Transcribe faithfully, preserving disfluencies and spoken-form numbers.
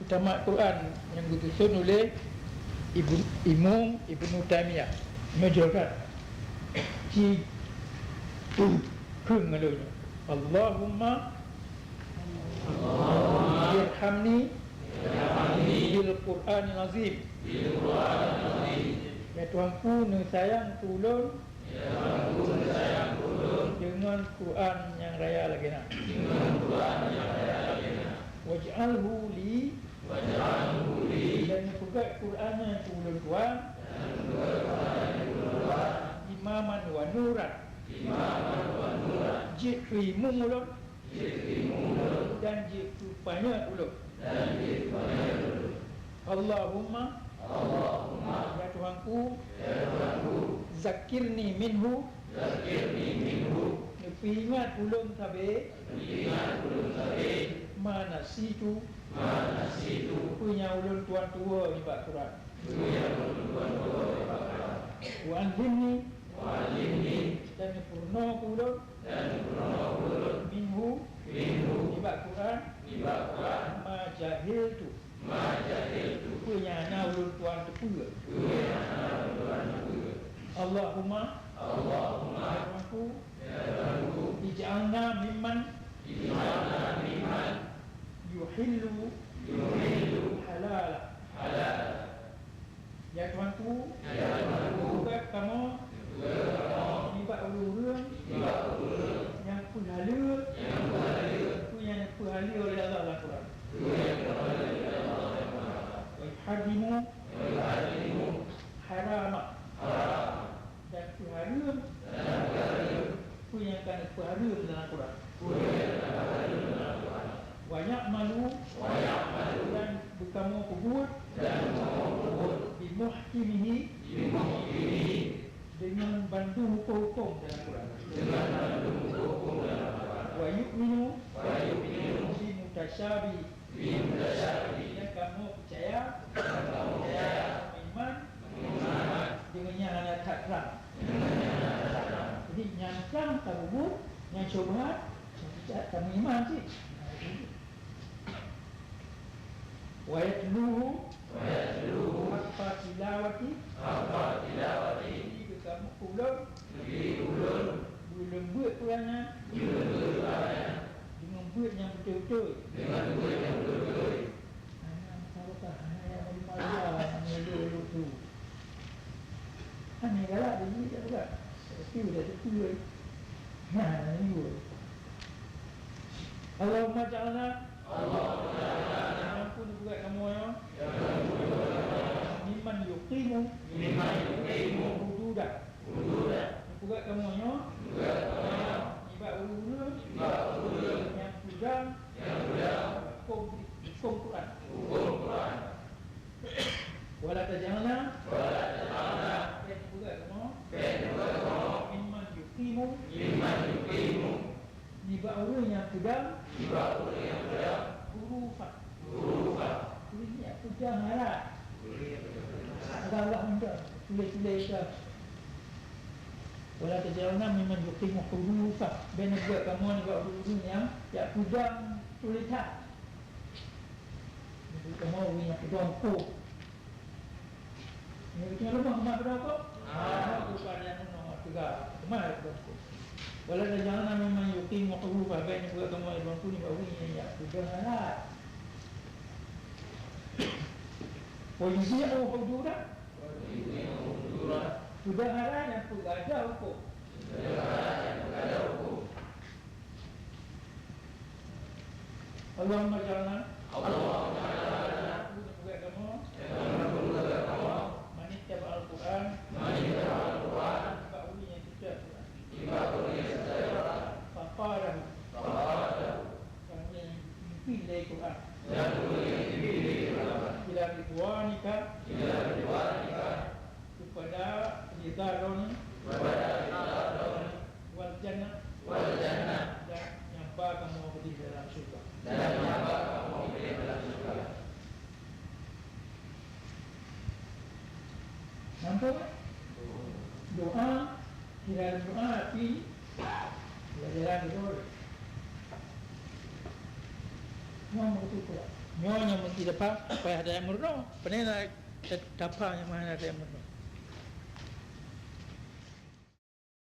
Tamat Quran nyang geususun oleh Ibnu, Imam Ibnu Taimiyah. Nyoe jroh that. Ci kheun ngon lôn nyoe. Allahumma irhamni bil Qur'anil azim. Ya Tuhanku, neusayang keu ulôn deungon Quran nyang raya lagèe na. Waj'alhu li, dan neupeugöt Quran nyan keu ulôn tuan, imaman wa nuran, jeuet keu imum ulôn, dan jeuet keu panyöt ulôn. Allahumma, ya Tuhanku, zakkirni minhu, neupeuingat ulôn sabe, ma nasitu, peue nyang ulôn tuan tuwoe nibak Quran. Wa allimni, dan neupeurunoe keu ulôn, minhu, nibak Quran, ma jahiltu, peue nyang hana ulôn tuan teupeue. Allahumma, ya Tuhanku, ij'alna mimman yuhillu halala. Ya Tuhanku, peugöt kamoe nibak ureueng-ureueng nyang peuhaleue peue nyang neupeuhaleue oleh Allah lam Quran. Wa yuharrimu harama, dan peuhareuem peue nyang ka neupeuhareuem dalam Quran. Wa ya'malu, dan beukamoe peubuet, bi muhkimihi, deungon bandum huköm-huköm dalam Quran. Wa yu'minu, bi mutasyabi, dan kamoe peucaya, iman, deungon nyang hana that trang. Jadi nyang trang tapeubuet, nyang syubhat tapeucaya, tameuiman cit. Wa yatluhu haqqa tilawati, beukamoe ulôn, ulôn beuet Quran nyan deungon beuet nyang beutôi-beutôi. Hana meusaboh ka, hana nyang meunyoe-nyoe tu. Hana galak di sini tak peugah. Tapi udah teupeu. Nah, hana nyang jujur. Allahumma ja'alna, Allahumma ja'alna, ampun peugah kamoe nyoe, mimman yuqimu, mimman yuqimu hududa. Peugah kamoe nyoe, peugah kamoe nyoe, nibak ureueng-ureueng, nibak ureueng-ureueng nyang peudong, nyang peudong huköm, huköm Quran. Huköm Quran. Wala taj'alna, wala taj'alna, bèk neupeugah kamoe, bèk neupeugah kamoe, mimman yuqimu, mimman yuqimu, nibak ureueng nyang peudong, nibak ureueng nyang peudong, hurufan, hurufan, ureueng nyang peudong harap. Ureueng nyang peudong harap. Ada Allah minta tuléh-tuléh ka. Wala taj'alna mimman yuqimu hurufan, bèk neupeugah kamoe nibak ureueng nyang jak peudong tulésan. Nibak kamoe ureueng nyang peudong huköm. Nyoe beutôi leumah, leumah keudroe kok. Ah. Leumah bukan nyang meunoe teuga. Leumah keudroe kok. Wala taj'alna mimman yuqimu hurufan, bèk neupeugah kamoe lé Tuhanku nibak ureueng nyang jak peudong alat. Wa yudhi'u hududah. Peudong alat nyang peugada huköm. Allahumma ja'alna. Allahumma ja'alna. Peugah kamoe. Peugah kamoe. Manittaba'al Qur'an. Manittaba'al Qur'an. Nibak ureueng nyang teutab Qur'an. Nibak ureueng nyang teutab Qur'an. Faqadahu. Faqadahu. Nyang ureueng nyang pimpin lé Qur'an. Nyang ureueng nyang pimpin lé Qur'an. Ila ridwanika. Ila ridwanika. Keupada ridha Droeneuh. Keupada ridha Droeneuh. Wal jannah. Wal jannah. Dan nyang ba kamoe keudéh dalam syeuruga. Dan nyang ba kamoe keudéh dalam syeuruga. Nampak? Doa, kira doa, tapi pelajaran betul. Semua betul pula. Nyoe nyang meusti tapham, payah that meurunoe. Pane na tapham nyang meuhana that meurunoe.